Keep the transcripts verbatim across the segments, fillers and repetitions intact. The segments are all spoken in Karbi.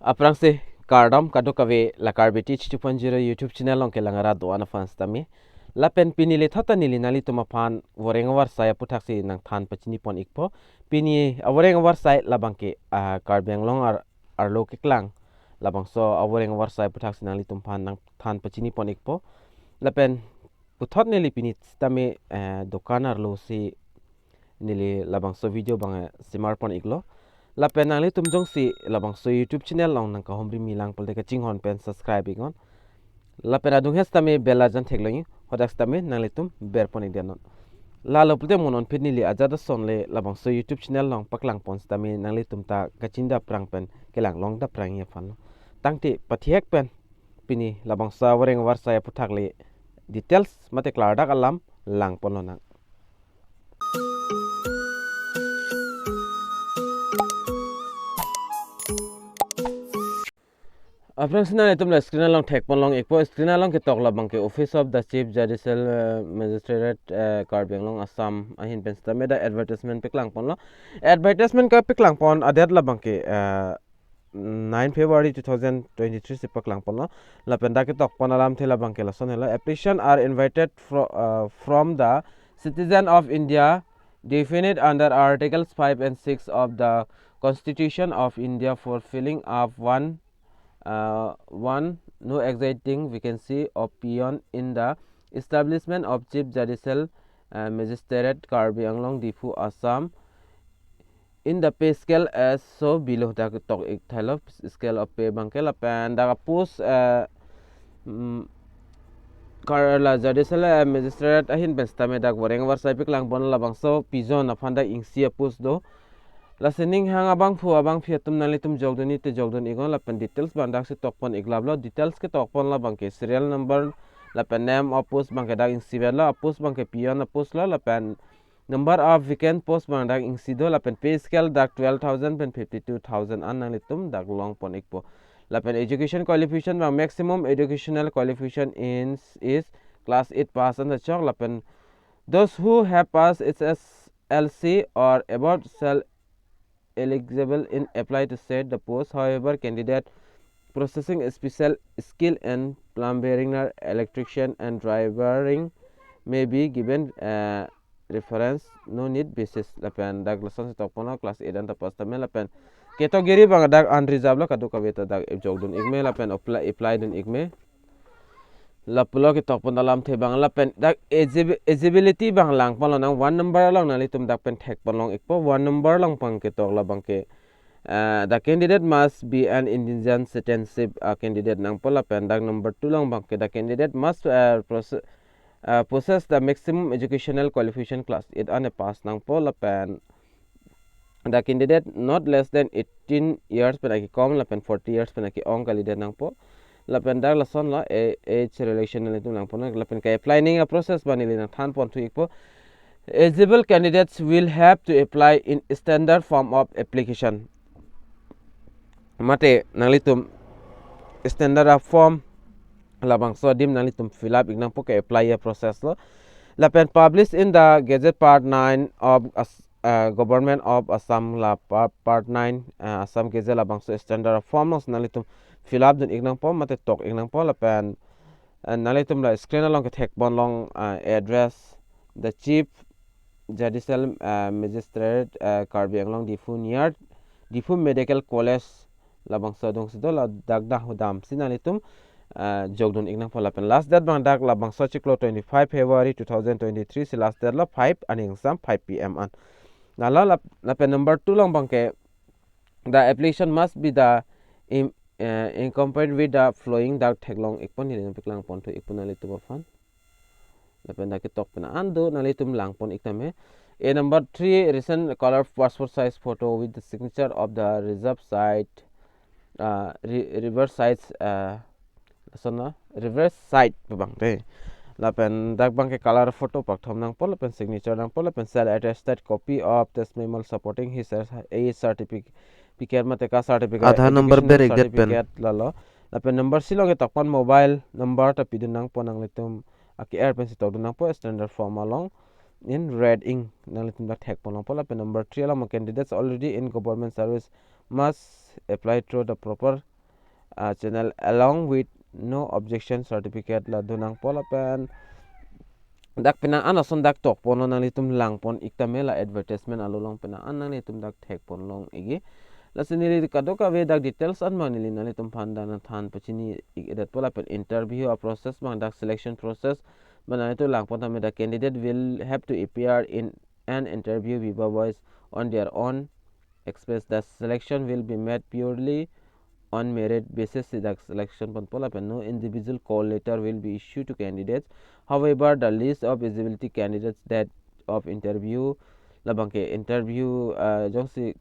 Aphrangsi kardom kadokave la Karbi Teach two point zero YouTube channel along kelang arat do-an aphan sitame. Lapen pini lethot ta neli nanglitum aphan voreng avarsai aputhaksi nangthan pachini pon ikpo. Pini avoreng avarsai labangke, ah, Karbi Anglong ar-, arlo keklang labangso avoreng avarsai aputhaksi nanglitum aphan nangthan pachini pon ikpo. Lapen puthot neli pini sitame, eh, dokan arlo si neli labangso video abang, eh, semar pon iklo. Lapen nanglitum jongsi labangso YouTube channel along nangkahumri milang pulote kachinghon pen subscribe iknon. Lapen adung he sitame bell ajan theklong, hadak sitame nanglitum ber pon ikdetnon. Lalo pulote mo non phit neli ajat ason le labangso YouTube channel along paklang pon sitame nanglitum ta kachinidapprang pen kelang longdapprang aphan lo. Tangte pathihek pen pini labangso avoreng avarsai aputhak le details mate klardak alam lang pon lonang. Aphrangsi nanglitum la screen along thek pon long ikpo, screen along ketok labangke Office of the Chief Judicial, eh, Magistrate, eh, Karbi Anglong Assam ahin pen sitame dak advertisement paklang ponlo. Advertisement kapaklang pon adet labangke, eh, nine February two thousand twenty-three si paklang ponlo. Lapen dak ketok pon alamthe labangke lason helo. Application are invited fro-, uh, from the citizen of India defined under Articles five and six of the Constitution of India for filling up one, uh, one no exciting vacancy of peon in the establishment of Chief Judicial, uh, Magistrate Karbi Anglong Diphu Assam in the pay scale as so below. Dak tok ik thailo scale of pay abangke lapen dak a-post, eh, mm, Kerala Judicial, eh, Magistrate ahin pen sitame dak voreng avarsai paklang pon labangso peon aphan dak isi a-post do. Lasi ning hang abangphu abangphi atum nanglitum jokdun-i te jokdun iknon lapen details abang daksi tok pon iklaplo. Details ketok pon labangke serial number lapen name of post abangke dak isi vetlo, a-post abangke peon a-post lo lapen number of vacant post abang dak isi do lapen pay scale dak twelve thousand pen fifty-two thousand an nanglitum dak long pon ikpo. Lapen education qualification abang maximum educational qualification in is class eight pass an ta chok lapen those who have passed H S L C or above shall eligible in apply to said the post. However, candidate possessing a special skill in plumbering or electrician and driving may be given, uh, preference, no need basis. Lapen dak lason si tok ponlo class eight an ta pass tame lapen category abang dak unreserved lo, kadokave ta dak jokdun ikme lapen apply, apply dun ikme. Lapulo ketok pon alamthe abang lapen dak eligi-, eligibility abang lang pon lonang. One number along nanglitum dak pen thek pon long ikpo. One number along abang ketok labangke, uh, the candidate must be an Indian citizenship, uh, candidate nangpo lapen dak number two along abangke the candidate must, uh, proce-, uh, possess the maximum educational qualification class eight an ta pass nangpo lapen the candidate not less than eighteen years pen akekom lapen forty years pen ake-ong candidate nangpo. Lapen dak lason lo a-, age relation nanglitum lang pon lapen ke-apply ning a-process abang neli nangthan pon thu ikpo. Eligible candidates will have to apply in standard form of application. Mate nanglitum standard a-form labangso adim nanglitum fill up ik nangpo, ke-apply a-process lo. Lapen published in the Gazette Part nine of As-, uh, Government of Assam la pa-, Part nine, uh, Assam Gazette labangso standard form along nanglitum fill up dun ik nangpo mate tok ik nangpo lapen, uh, nanglitum la screen along kethek pon long, uh, address the Chief Judicial, uh, Magistrate, uh, Karbi Anglong Diphu near Diphu Medical College labangso adung si do, ladak dahudam si nanglitum, ah, jokdun ik nangpo lapen last date abang dak labangso chiklo twenty-five February two thousand twenty-three si last date lo, five aning sam five P M an. Lalo lap-, lapen number two along abangke the application must be the im-, eh, accompanied with the following, dak theklong ik pon, neli nangpaklang pon thu ik pon nanglitum aphan. Lapen dak ketok pen an do, nanglitum lang pon ik tame. A number three, recent color passport size photo with the signature of the reserve side, uh, re-, reverse side, uh, lason lo, reverse side pu abang te. Lapen dak abangke color photo pakthom nangpo, lapen signature nangpo, lapen shall attested copy of testimonial supporting his age certificate mate caste certificate, Aadhaar number educational ber ik det pen. Certificate lalo. Lapen number three along ketok pon mobile number ta pidun nangpo nanglitum ake-er pen si tokdun nangpo standard form along in red ink nanglitum dak thek pon longpo. Lapen number three along, candidates already in government service must apply through the proper uh, channel along with no objection certificate la donangpo lapen dak penang an ason dak tokpon lo, nanglitum langpon ik tame la advertisement along penang an nanglitum dak thekpon long ikji. Lasi neli kadokave dak details an abang neli nanglitum aphan dak nangthan pachini ik-edetpo lapen interview a process abang dak selection process abang nanglitum langpon tame the candidate will have to appear in an interview with a voice on their own express. The selection will be made purely on merit basis, si dak selection ponpo lapen no individual call letter will be issued to candidates. However, the list of eligibility candidates, date of interview, labang ke interview uh, jongsi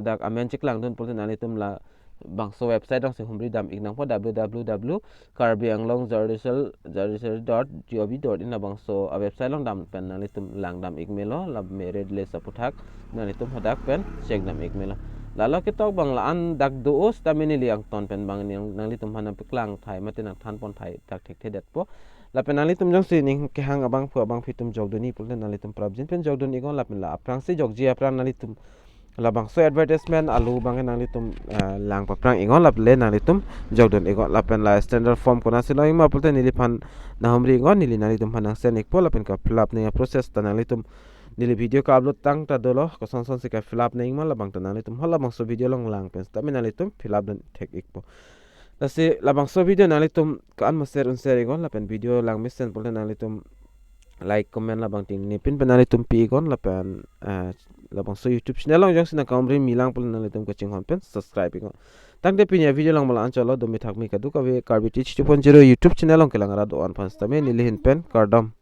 dak amen cheklangdun pulote nanglitum labangso website alongsi humri dam ik nangpo, w w w karbi anglong judicial judiciary dot g o v dot in labangso a website along dam pen nanglitum lang dam ik melo, la merit list aputhak nanglitum hadak pen check dam ik melo. Lalo ketok abang la-an dak do-o sitame neli angton pen abang neli nanglitum aphan nangpeklang thai mate nangthanpon thai dak thekthedetpo. Lapen nanglitum jongsi ning kehang abangphu abangphi atum jokdunji pulote nanglitum prapjin pen jokdun iknon lapen la aphrangsi jokji aphrang nanglitum labangso advertisement along abang nanglitum uh, lang paphrang iknon lapen le nanglitum jokdun iknon lapen la standard form konatsi longji ma pulote neliphan nanghumri iknon, neli nanglitum aphan nang send ikpo lapen ka fill up nangji a process ta nanglitum neli video ka upload tangta dolo, koson sonsi ka fill up nangji ma labang ta nanglitum halabangso video along lang pen sitame nanglitum fill up dun thek ikpo. Lasi labangso video nanglitum ka-an mo share un share iknon lapen video lang mesen pulote nanglitum like comment labang ting nipin pen nanglitum pi iknon lapen uh, labangso YouTube channel along jongsi nangkamri milang pulote nanglitum kachinghon pen subscribe iknon. Tangte pini a video lang mala anchot lo, domi thakmi kadokave Karbi Teach two point zero YouTube channel along kelang arat do-an aphan sitame neli ahin pen kardom.